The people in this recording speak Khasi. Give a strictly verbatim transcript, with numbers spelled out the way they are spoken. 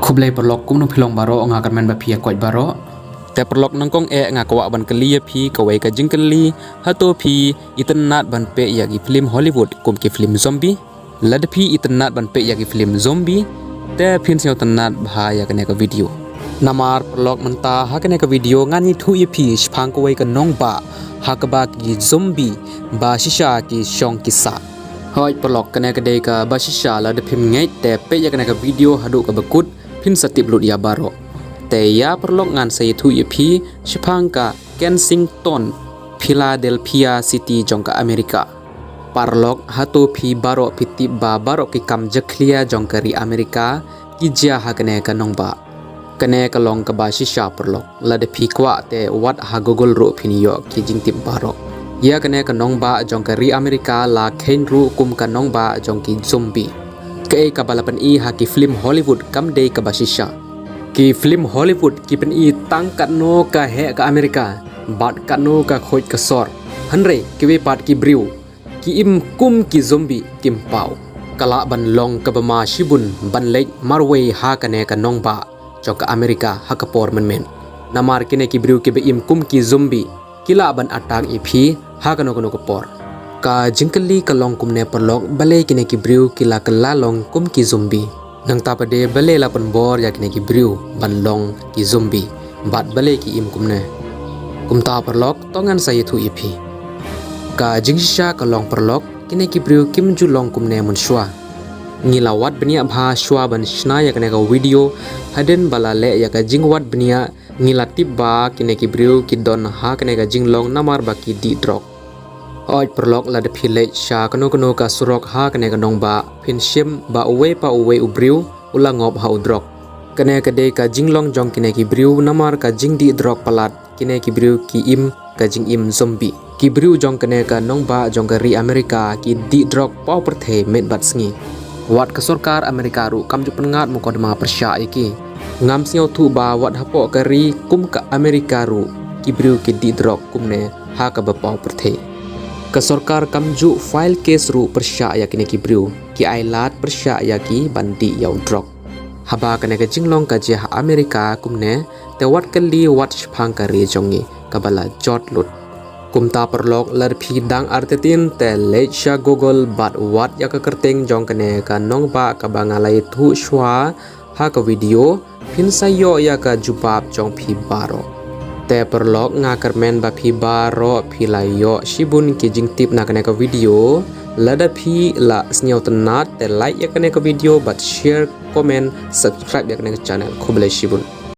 Khublei paralok, kumno phi long baroh? Nga kyrmen ba phi ïa koit baroh. Te paralok, nyngkong eh nga kwah ban kylli ïa phi kawei ka jingkylli, hato phi itynnad ban peit ïa ki film Hollywood kum ki film zombie? Lada phi itynnad ban peit ïa ki film zombie, te phin sngewtynnad bha ïa kane ka video. Namar paralok, mynta ha kane ka video ngan ïathuh ïa phi shaphang kawei ka nongbah ha kaba ki zombie ba shisha ki shong ki sah. Hooid paralok, kane ka dei kaba shisha, lada phim ngeit te peit ïa kane ka video haduh kaba kut, phin sa tip lut ïa baroh. Te ïa paralok, ngan sa ïathuh ïa phi shaphang ka Kensington, Philadelphia City jong ka America. Paralok, hato phi baroh phi tip ba baroh ki kam jakhlia jong ka ri America ki jia ha kane ka nongbah? Kane ka long kaba shisha paralok. Lada phi kwah te wat ha Google ruh phin ïoh ki jingtip baroh. Ïa kane ka nongbah jong ka ri America la kheiñ ruh kum ka nongbah jong ki zombie. Kaei kaba la pyni ha ki film Hollywood kam dei kaba shisha. Ki film Hollywood ki pyni tang katno ka heh ka America bad katno ka khuid ka sor. Hynrei kiwei pat ki briew ki im kum ki zombie, kim paw. Ka lah ban long kaba ma shibun ban leit marwei ha kane ka nongbah jong ka America ha ka por mynmiet. Namar kine ki briew kiba im kum ki zombie ki lah ban attack ïa phi ha kano kano ka por. Ka jingkylli ka long kumne paralok, balei kine ki briew ki la kylla long kum ki zombie? Nangta pat de balei la pynbor ïa kine ki briew ban long ki zombie? Bad balei ki im kumne? Kumta paralok, to ngan sa ïathuh ïa phi. Ka jingshisha ka long paralok, kine ki briew kim ju long kumne mynshuwa. Ngi la wad bniah bha shuwa ban shna ïa kane ka video, hadien ba la leh ïa ka jingwad bniah ngi la tip ba kine ki briew ki don ha kane ka jinglong namar ba ki dih drok. Hooid paralok, lada phi leit sha kano kano ka surok ha kane ka nongbah, phin shim ba uwei pa uwei u briew u la ngop ha u drok. Kane ka dei ka jinglong jong kine ki briew namar ka jingdih drok palat, kine ki briew ki im ka jingim zombie. Ki briew jong kane ka nongbah jong ka ri America ki dih drok paw pyrthei miet bad sngi. Wat ka sorkar America ruh kam ju pynngat mukotduma pyrshah ïa ki. Ngam sngewthuh ba wat hapoh ka ri kum ka America ruh ki briew ki dih drok kumne ha kaba paw pyrthei. Ka sorkar kam ju file case ruh pyrshah ïa kine ki briew, ki ailad pyrshah ïa ki ban dih ïa u drok. Haba kane ka jinglong ka jia ha America kumne, te wat kylli wat shaphang ka ri jong ngi kaba la jot lut. Kumta paralok, lada phi dang artatien te leit sha Google bad wad ïa ka kyrteng jong kane ka nongbah kaba nga la ïathuh shuwa ha ka video, phin sa ïoh ïa ka jubab jong phi baroh. Te paralok, nga kyrmen ba phi baroh phi la ïoh shibun ki jingtip na kane ka video. Lada phi la sngewtynnad te like ïa kane ka video bad share, comment, subscribe ïa kane ka channel. Khublei shibun.